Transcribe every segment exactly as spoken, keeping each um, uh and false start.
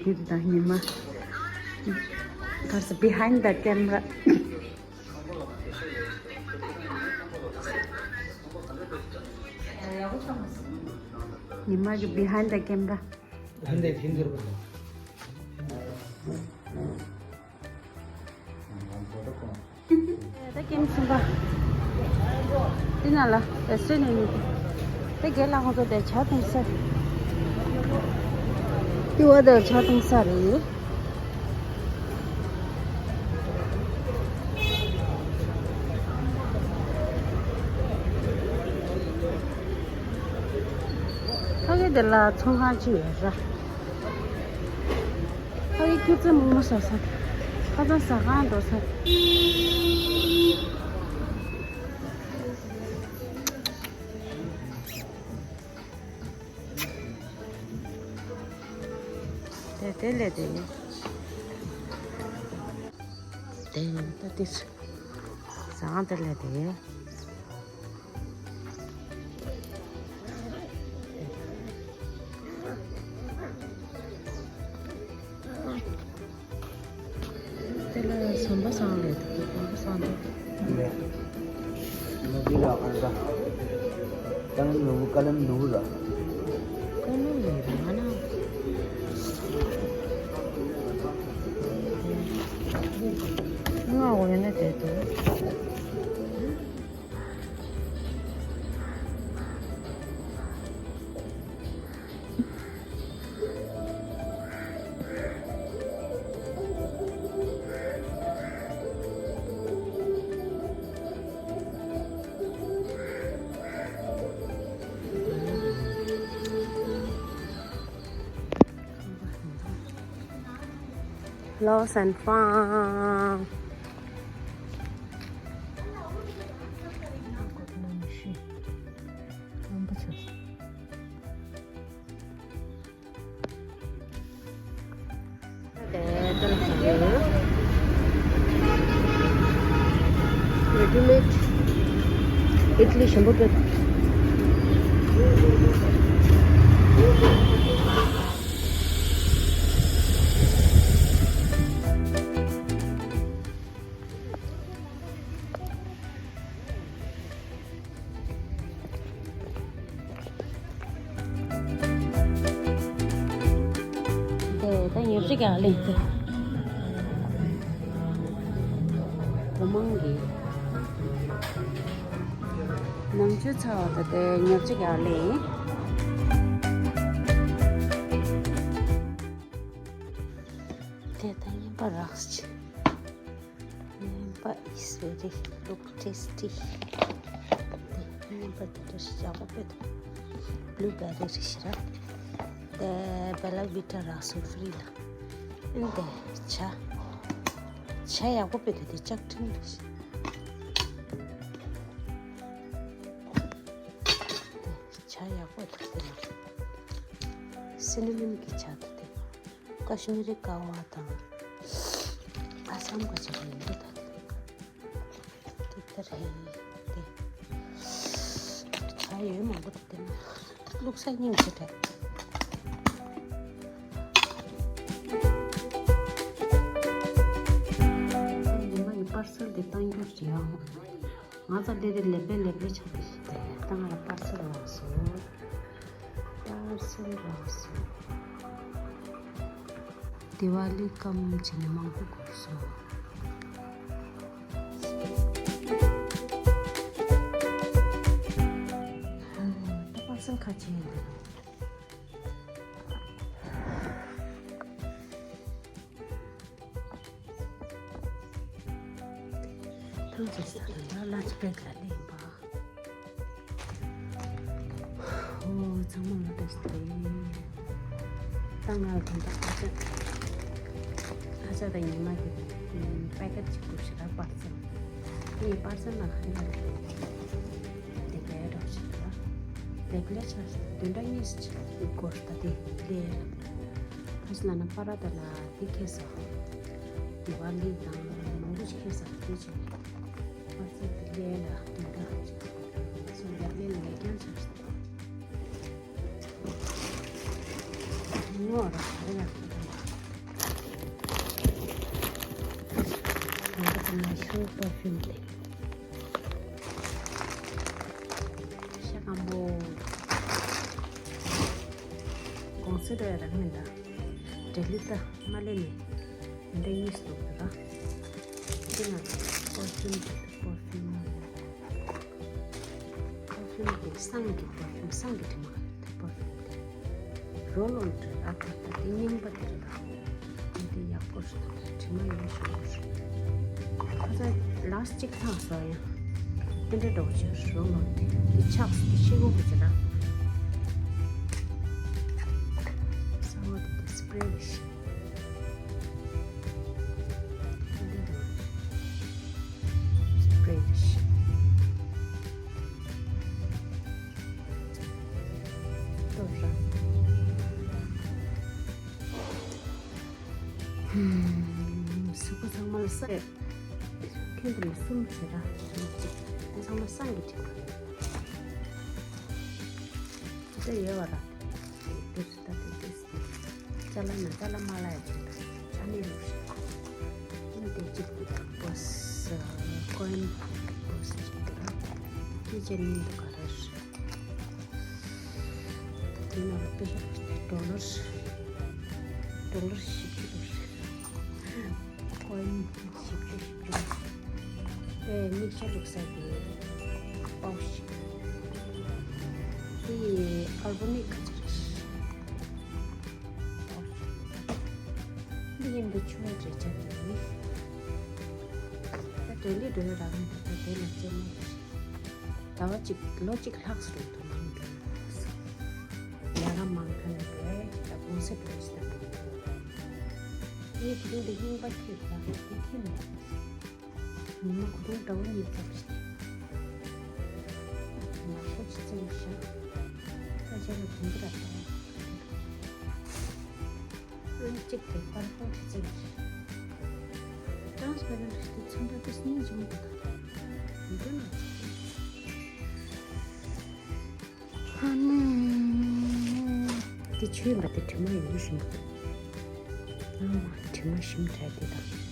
ཡིན་དང་ཉི་མ། གར་སོང་། Behind the camera. ཉི་མ་གི་behind the camera. ད་ཀེམ་གསུམ་པ། འདི་ན་ལ་བེ་སི་ནས་ནི། དེ་རྒན་ལགས་ཁོང་ཚོ་དེ་ཇ་འཐུང་ས། དེ་བ་དེ་ཇ་འཐུང་ས་རེད། ཕ་གི་དེ་ལ་ཚོང་ཁང་ཅིག་ཡོད་ར། ཕ་གི་ཁྱུ་ཚ་མོག་མོག་ཟ་ས། ཁ་སང་ཟ་ཁང་འགྲོ་ས། དེ་དེ་ལས་དེ། དེ་ད་དེ་ཟ་ཁང་དེ་ལས་དེ། དེ་ལ་ཟམ་པ་སང་ལས་དེ་ཟམ་པ་སང་དེ། ནུ་གི་ར་ཨན་ད། ཀ་ལམ་ནུ་ཀ་ལམ་ནུ་ར། ཀ་ལམ་ནུ་ར་ང་ན། ང་འོ་ཡོད་ན་དེ་དུ། Lost and found. Ready-made ཨིཌ་ལི་ཞིམ་པོ་དཔེ། དེ་ད་ཉོ་ཅིག་ཡག་ལེ་དེ། གོ་མང་གི། ནང་ཆུ་ཚ་བ་དེ་དེ་ཉོ་ཅིག་ཡག་ལེ། དེ་ད་ཉན་པ་རག་ཅིག་ཉན་པ་is very look tasty. དེ་ཉན་པ་དེ་འདྲ་ཞིག་ཡག་པོ་དཔེ་འདུག Blueberry རེད་ཤི་ར། དེ་Bella Vita རག་སོང་free ལ། ཨིན་དེ་ཇ། ཇ་ཡག་པོ་དཔེ་འདུག་དེ་ལྕགས་ཀྲིན་རེད་ཤི། དེ་ཇ་ཡག་པོ་འདུག་དེ་ལ། Cinnamon གི་ཇ་འདུག་དེ། ཀ་ཤི་མི་རི་ཀ་བ་དང་། ཨ་སམ་ག་ཅིག་ཡིན་འདི་ད་དེ། དེ་ལྟར་ཧེ་དེ། ཇ་ཡོད་མང་པོ་འདུག་དེ་ན། བླུགས་ས་སྙིང་རྗེ་དྲགས། ཉི་མ་ཡི་པར་སེལ་དེ་བཏང་རྒྱུ་རེད་ཡང་། ང་ཚོ་འདི་རེད་ལེབ་ལེབ་ལེབ་ལེབ་ཆགས་པའི་ཞིག་དེ་ད་ང་ལ་པར་སེལ་རག་སོང་། པར་སེལ་རག་སོང་། དི་ཝ་ལི་སྐམ་བྱས་ནས་མང་པོ་བསྐུར་སོང་། ད་པར་སེལ་ཁ་ཕྱེ་ཡིན་འདུག་ཐང་ཆད་ས་རེད་ལ་ལ་ཆ་པེག་ལ་ལེན་པ། ཨོ་ཚང་མ་ལ་བཀྲ་ཤིས་བདེ་ལེགས། ད་ང་ལ་དོན་དག་ཨ་ཅག་ཨ་ཅག་དང་ཉི་མ་གི་པེ་ཀེཊ་གཅིག་བསྐུར་ཞིག་ར་པར་ཙམ། ངས་པར་ཙམ་ལ་ཧ་ལས་དེ་འདྲའི་འདྲ་ཞིག་ལ་ལེབ་ལེ་ཆ་བདུན་ཕྲག་གཉིས་ཅིག་བསྐུར་ད་དེ་ལས་ར། ཕ་ཤི་ལ་ན་པ་ར་ད་ལ་དེ་ཁེ་ས། དི་ཝ་ལི་དང་མང་པོ་ཞིག་ཁེ་ས་དེ་ཅིག་ང་ཚོ་དེ་ལས་ལ་དེ་འདྲ་ཅིག་སོང་ཡག་ལས་ལས་ཀྱང་ཆགས་སོང་། ངོ་ར་རེ་ལ་ཁེ་ས། ཨོ་པར་ཕིའུམ་དེ། ཤ་སྐམ་པོ། གོང་ཚད་རེ་རང་མིན་ད། འབྲས་ལི་ད་མ་ལེ་ནི། འདི་གཉིས་སུ་འདུག་ད། འདི་ང་པར་ཕིའུམ་དེ་པར་ཕིའུམ། པར་ཕིའུམ་དེ་བསང་གི་པར་ཕིའུམ། བསང་གི་དྲི་མ་པར་ཕིའུམ་དེ། རོལ་ཨོན་འདྲ་ཨ་ཁ་ད་དེ་རྙིང་པ་དེ་རེད་ད། དེ་དེ་ཡག་པོ་རེད་ད། དྲི་མ་ཡོད་ཞུ་རེད། ཁ་ཚ་ལ་སི་ཅིག་ཐག་ས་ཡང་དེ་འདྲ་འགྲོ་ཞུ་རོལ་ཨོན་དེ་དེ་ཆགས་དེ་ཤེས་གོ་གི་ཅི་ད། ས་འོ་དེ་དེ་སི་པི་རེ་རེད་ཤི། སི་པི་རེ་རེད་ཤི། ལྟོས་ར། ཧུམ། གཟུགས་པོ་ཚང་མ་ལ་ས་རེད། ཁྱོད་འདི་ལ་གསུམ་བྱེད་ར། ཁྱོད་ཚང་མ་བསང་གི་དྲི་མ་རེད། ད་ཡོད་བ་ར། འདིར་ད་དེ་དེ་ཅ་ལག་ན་ཅ་ལག་མ་ལ་ཡ་ཅིག་ད་ཆ་ནས་ལུགས་ཤིག་ཨ་ནི་དེ་གཅིག་པོ་ད་པོས་ཀོ་ཡིན་པོས་གཅིག་ད་ར། ཀི་ཅན་མིན་འདུག་ག་ར་རེད། དེ་ནང་ལ་པེ་ཤ་ཌོ་ལར་ཌོ་ལར་བཞི་བཅུ་རེད། ཀོ་ཡིན་བཞི་བཅུ་བཞི་བཅུ། དེ་མིག་ཤེལ་བླུགས་ས་དེ་པའོ་ཤི། དེ་ཀར་བོ་ནིག་ག་ཚོད་རེད། པའོ་ཤི། འདི་ཡིན་པའི་ཆུ་བ་རེ་ཆ་དེ་ནི། ད་འབྲས་ལི་འགྲོ་ཡ་རག་མི་འདུག་ད་དེ་ལ་རྩེད་མོ་རེད། ཟླ་བ་གཅིག་ལོ་གཅིག་ལྷག་སོང་དུ་མང་འགྲོ་ཡ་ར་མང་ཁ་ནས་འགྲོ་ཡ་ཅིག་ད་གོང་ས་འགྲོ་ཡ་ཅིག་ད་མང་འགྲོ་ཡ། དེ་དེ་རིང་དེ་རྙིང་པ་ཁྱེར་ད་དེ་ཁྱེར་མ་ཉི་མ་ཁོ་རང་འདྲ་བོ་གཉིས་ཙམ་ཞིག་ང་ཁོ་ཅི་ཙམ་ཞིག་ད་ཆ་ལ་དུང་གི་ར་ད། ཨན་གཅིག་དེ་པར་ཁོ་ཅི་ཙམ་ཞིག་ཏྲང་སི་པེ་རེན་ཊི་དེ་ཚོན་ཁྲ་དེ་སྙིང་རྗེ་མོ་དེ་ད་མི་འདུག་ན། ཨ་ནི། དེ་ཆོས་མ་དེ་དྲི་མ་ཡོད་ཞིམ་པོ། ཨ་མ་དྲི་མ་ཞིམ་དྲགས་དེ་དང་།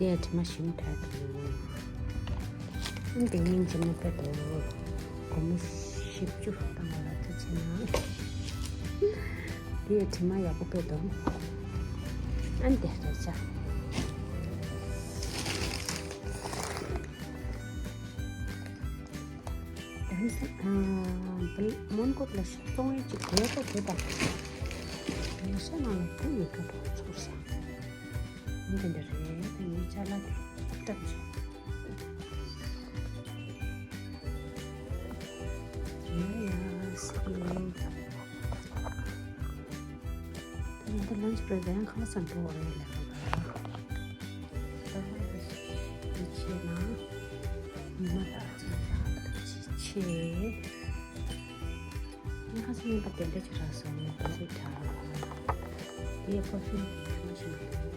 དེ་དྲི་མ་ཞིམ་དྲགས་དང་། ཨ་དེ་སྙིང་རྗེ་མོ་དཔེ་འདུག་སྒོར་མོ་བཞི་བཅུ་བཏང་བ་ལ་ཐུགས་ཆེ་གནང་། དེ་དྲི་མ་ཡག་པོ་དཔེ་འདུག་ཨ་དེ་རེད་ཆ། ཨ་མོན་གྷོ་ལ་ཤོག་བཙོང་ཡས་ཅིག་དགོས་པ་དགོས་པ། ཉལ་ས་ནང་ལ་སྐུ་ཡོད་པ་ཚོར་ས། འདི་འདྲ་རེད། ད་ངའི་ཅ་ལག་དེ་སྐྲག་བྱུང་། ཡ་ཡ་སྐུ། ད་ལན་ཅི་པྲེ་ཟེན་ཁ་ལ་སན་པོ་རེད་ལ། ད་འདི་ཆེ་ན་ཉི་མ་ད་ཅི་ད་ཅི་ཆེ། ངས་ཁ་སང་ཡིན་པ་དེ་འདྲ་ཅིག་རག་སོང་། ངས་དེ་འདྲ་གྲགས། དེའི་ཕོ་ཤུན་གྱི་ཆུང་ཆུང་།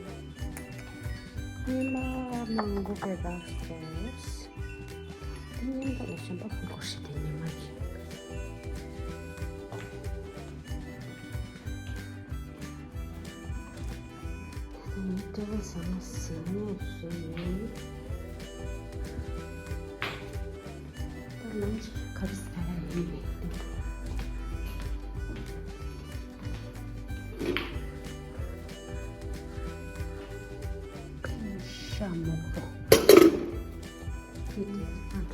ཉི་མ་མང་པོ་དེ་རག་སོང་། དེ་ཉིན་ད་ལ་གཞན་པ་ཁུ་ཁུ་ཞིག་དེ་ཉི་མ་གི། ད་ནི་ཏེ་བ་ཟ་མ་ཟིན་ནས་རེད། ད་ལམ་གྱི་ག་རེ་ཟ་ཡ་ཡིན་མེད་འདུག་ཤ་མོག་པོ། ཏི་ཏི་ཨ།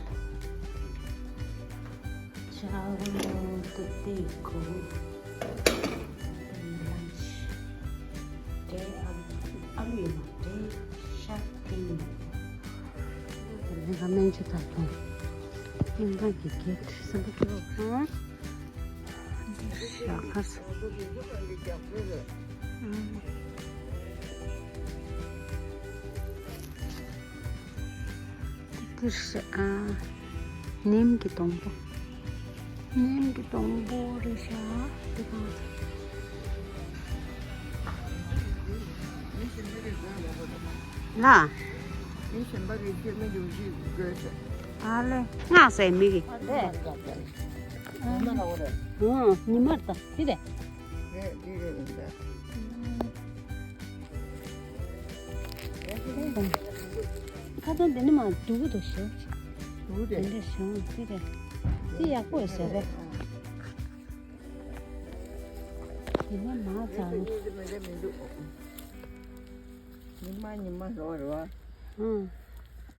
ཤ་མོག་ཏི་ཏི་ཁུ། ཏེ་ལམ་ཤ། ཏེ་ཨ་ལུ་ཨ་ལུ་ཡིན་ནོ་ཏེ་ཤ་ཏི་ཡིན་ནོ། ཏེ་ལ་མེན་ཆུ་ཐག་ཐོང་། ཏེ་ལ་གི་གེ་ཏི་སམ་པ་ཏོ་ཧ། ཤ་ཁ་ས། ཏི་ཤ་ཨ། ནེམ་གི་སྡོང་པོ། ནེམ་གི་སྡོང་པོ་རེད་ཤག་དེ་གང་ལ། མི་གཞན་པ་གི་སྐྱེ་མི་འདུག་ཞིག་དགོས་ཟེར། ཨ་ལེ་སྔགས་ཟེར་མི་གི། རེད། ཉི་མ་ལ་འོ་རེད། ཨོ་ཉི་མར་ད་དེ་རེད། རེད་དེ་རེད་ཡིན་ད། རེད་དེ་རེད། ཁ་སང་འདི་ནི་མ་སྡུག་གི་འདུག་ཞོ། སྡུག་དེ། དེ་འདྲ་ཞོ་ཅི་རེད། ཅི་ཡག་པོ་ཟེར་རེད། ཡིན་ན་མ་ཚང་། ཉི་མ་ཉི་མ་ལོ་རོ། ཨང་།